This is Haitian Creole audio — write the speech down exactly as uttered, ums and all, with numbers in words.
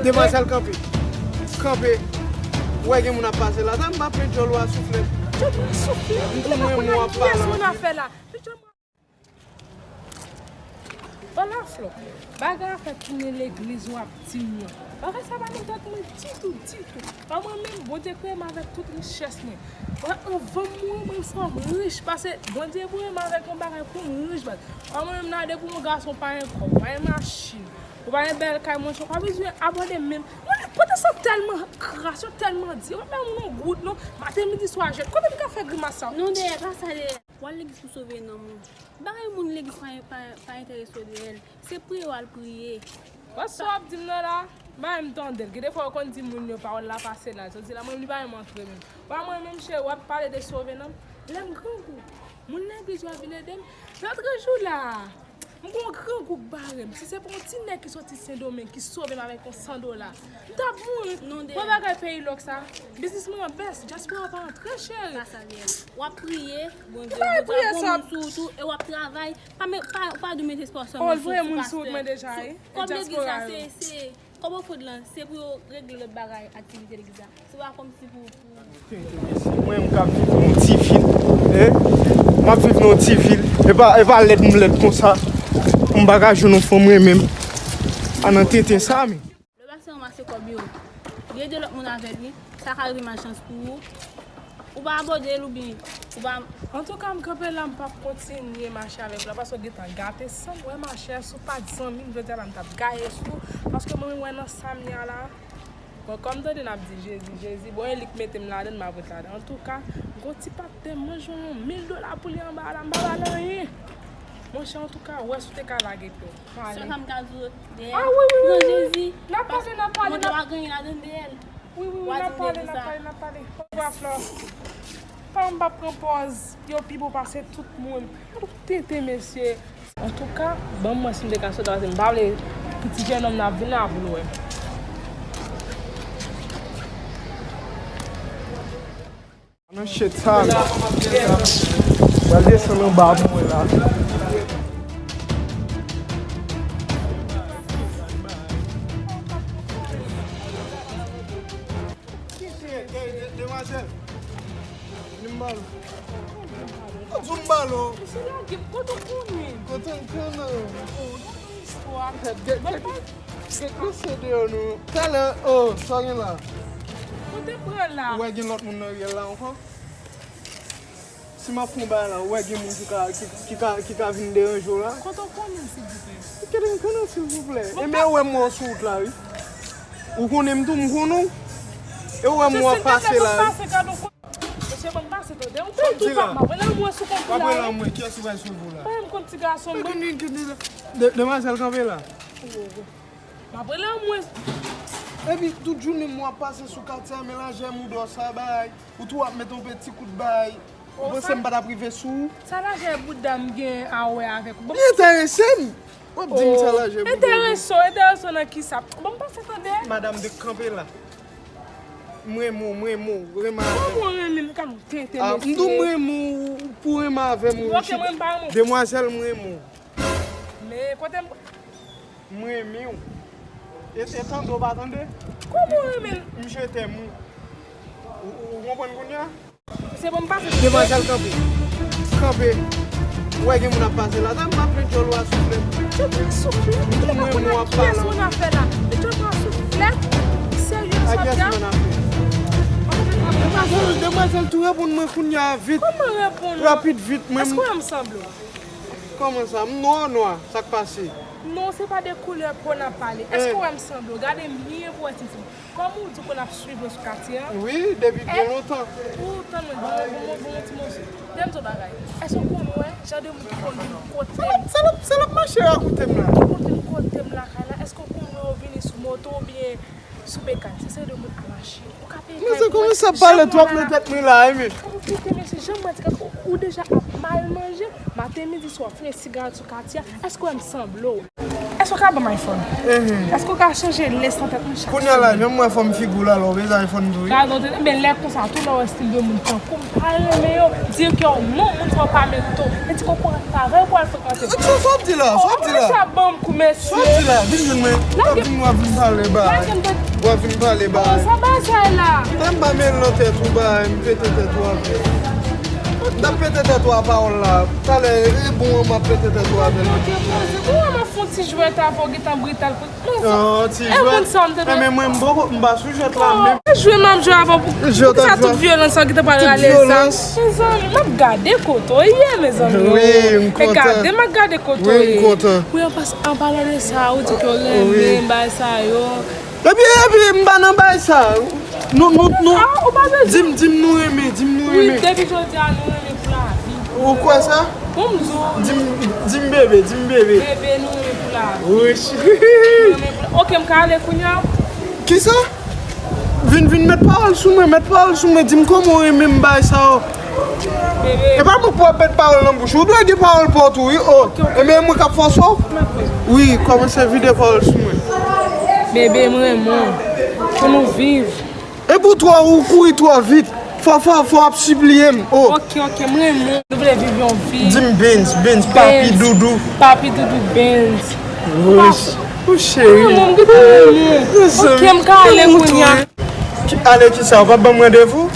Demwazèl, kanpe. Kanpe. Ou wè gen moun ap pase la. Sa m pa plen djòl ou a souflèt. Djòl mwen souflèt. M di mwen moun ap pale. Kiyès moun afè la? An la Flò, bagay afè tounen legliz w ap di m nan. Bagay sa pa nan tèt mwen ditou, ditou. Pa mwen menm, Bondye kreye m avèk tout richès mwen. Mwen, anvan m mouri, mwen fò m rich, paske Bondye voye m avèk yon bagay pou m rich, baz. Pa mwen menm la, depi yon gason pa gen kòb, pa gen machin, ou pa gen bèl kay, monchè, ou pa bezwen abòne menm. Mwen, pote sa tèlman kras, yo tèlman di, yo pa bay moun yon goud non, maten, midi, swa, jèt. Kote m ka fè grimas sa? Non, dèyè, pa sa dèyè. W al legliz pou sove nanm ou. Bagay moun legliz pa, pa, pa enterese w de l. Se priye w al priye. Wè sa w ap di m nan la? Ba m tande l. Gen defwa yo konn di moun yo pawòl la pase la. Jodi la, mwen li pa menm antre menm. Ba mwen menm cheri, w ap pale de sove nanm. Lè m grangou, moun legliz yo ap vin ede m. Lòt jou la, m gon grangou k bare m. Si se pa yon ti nèg ki soti Sendomeng ki sove m avèk yon san dola, m t ap mouri. Non, de... Bon bagay peyi lòk sa. Biznis mwen an bès, dyaspora pa antre, cheri. Pa sa, Ariel. W ap priye, Bondye, Bondye ap voye moun sou ou tou, e w ap travay. Pa, pa, pa dwe met espwa sèlman sou, sou pastè. Kòb legliz la, se, se, kòb ofrann lan, se pou yo regle lòt bagay, aktivite legliz la. Se pa kòmsi pou, pou... Mwen, m ka viv nan yon ti vil, en? M ap viv nan yon ti vil. E pa, e pa lèd m lèd konsa. M pa ka jwenn yon fanm renmen m. A nan tenten sa, men. Lè w pase ranmase kòb yo, li ede lòt moun avè l, wi. Sa ka rive malchans pou ou. Ou pa abòne l oubyen ou pa... Antouka, m kanpe la, m p ap kontinye mache avèk la, paske w gentan gate san m. Wè, machè, si w pa t zanmi m, jodi a la, m t ap gaye sou ou, paske mwen, mwen nan sa m ye a la. Bon, kòm tande n ap di Jezi, Jezi, bon, e li k mete m ladann, m ap ret ladan. Antouka, m gon ti patnè m, mwen jwenn yon mil dola pou li anba la, m pa ba l anyen. Monchè, antouka, wè si w te ka lage pè w. Sèl sa m ka di w, dèyè, pran Jezi, paske Bondye pa gen anyen ladann dèyè l. Wi, wi, wi, n ap pale, n ap pale, n ap pale. Ovwa, Flò. Pa m p ap pran pòz yo pi bon pase tout moun. Gad yon tenten, mesye. Antouka, ban m wè si m te ka sot la, paske m pa vle pou ti jennonm nan ap vin la pou l wè. Nan shit sa, non. Pral desann anba pou mwen la. Demwazèl, vin m ba l. Ou di m ba l. Mesye, lage m, kote w konnen? Kote m konnen? Istwa. Gen, gen, gen, gen se deyò nou. Talè, oh, sa gen la? Kote pran la? Ou wè gen lòt moun nan riyèl la ankò? Si m ap fè yon bagay la, ou wè gen moun ki ka, ki, ki ka, ki ka vin deranje w la? Kote w konnen, silvouplè? Kite m konnen, silvouplè. E men ou wè m wè w sou wout la, wi. Ou konnen m tou, m konnen w. E ou wè m wè w pase la, wi. Mesye, ban m pase, tande. Ou konn tou pa, m ap rele anmwe sou kont ou la, wi. Kiyès ou bay sou ou la? Pa m konn ti gason, m konn. De-, demwazèl kanpe la. M ap rele anmwe. Epi tout jounen m w ap pase sou katye a, melanje mouda w sa bay. Ou tou w ap met yon peti kout bay. Ou panse m pa t ap rive sou ou? Sa lajè bouda m gen a wè avèk ou? Li enterese m. W ap di m sa lajè bouda m. Enterese w, enterese w nan kisa? Ban m pase, tande. Madanm de kanpe la. M renmen w, m renmen w, renmen avè m. Kòman w renmen m? Gad yon tenten, mesye. M di w m renmen w pou renmen avè m, wi. Ok, mwen m pa renmen w. Demwazèl, m renmen w. Men kote m... M renmen w. E, e tande w pa tande? Kòman w renmen l? M je t'aime ou. Ou, ou, ou konprann kounye a? Se bon, m pase. Demwazèl, kanpe. Kanpe. Ou wè gen moun ap pase la. Sa m pa plen djòl ou a souflèt. Djòl mwen souflèt? M di mwen mwen ap pale. Kiyès moun afè la? Djòl mwen souflèt? Serye, Sofia? Demwazèl, demwazèl, tou reponn mwen kounye a vit. Kòman reponn ou? Rapid, vit, mwen. Èske w wè m sanble w? Kòman sa? M nwa, nwa. Sa k pase? Non, se pa de koulè po n ap pale. Èske w wè m sanble w? Gade m byen pou w wè si m sanble w. Kòm ou di w konn ap swiv mwen sou katye a. Wi, depi byen lontan. Ou tann mwen, bon, bon, bon, bon ti moso. Tande m di w bagay. Èske w konn wè jan de moun ki konn vin kote m? Sa l ap, sa l ap mache rakonte m la? Ki konn vin kote m lakay la? Èske w konn wè yo vini sou moto oubyen sou bekàn? Se seri de moun a mache. Ou ka peye kay pou mwen. Mesye, kòman sa pale twòp nan tèt mwen la, wi, men. Ou kite mesye, jan m di, ou deja ap mal manje. Maten, midi, swa, w ap fimen sigarèt sou katye a. Èske w wè m sanble w? Èske w ka ban m iPhone? Èske w ka chanje lens nan tèt mwen chak semèn? Kounye a la, jan m wè fòm figi w la, la, w bezwen iPhone tou, wi. Gade w te, men lè konsa, tou lè w wè stil de moun tankou m pa renmen yo, di ke w non, moun sa w pa merite w. E di ke w pral travay, w pral frekante. Sa, sa w ap di la? Sa w ap di la? Sa ban m kou, mesye. Sa w ap di la? Vin jwenn mwen. W ap vin, w ap vin pale ba. W ap vin pale ba. Sa bagay la. Fè m pa men nan tèt ou ba, m pete tèt ou avè. M ap pete tèt ou a pawòl la. Talè, e bon an, m ap pete tèt ou avè l. Ou wè m ap fè yon ti jwèt avè w, gentan brital. Ti jwèt. E moun sa m te. Men mwen, m poko, m pa sou jwèt la menm. Jwe m ap jwe avè w. Poukisa tout vyolans sa gentan pral rale sa? Mezanmi, m ap gade kote w ye, mezanmi. Wi, m kontan. E gade, m ap gade kote w ye. Wi, m kontan. Wi, an pas, an palan de sa, ou di ke w renmen bagay sa yo. Epi, epi, m pa nan bagay sa. Nou, nou, nou. Di m, di m nou renmen, di m nou renmen. Wi, depi jodi a, nou renmen pou lavi. Ou kwè sa? Bon, m di w. Di m, di m bebe, di m bebe. Bebe, nou renmen pou lavi. Wi. Nou renmen pou lavi. Ok, m ka ale kounye a? Kisa? Vin, vin met pawòl sou mwen, met pawòl sou mwen, di m kòman w renmen m bay sa yo. Bebe. E pa mwen pou ap met pawòl nan bouch ou, ou dwe gen pawòl pa w tou, wi, o. Ok, ok. Ebyen, mwen k ap fòse w? Wi, kòmanse vide pawòl sou mwen. Bebe, m renmen w. Pou nou viv. E pou twò, ou kouri twò vit. Fò, fò, fò ap sipliye m. Oh. Ok, ok, m renmen w. Nou vle viv yon vi. Di m Benz, Benz, papi doudou. Papi doudou, Benz. Wi, ou cheri. Mwen, m gentan renmen w. Ok, m ka ale kounye a. Ale kisa, ou p ap ban m randevou?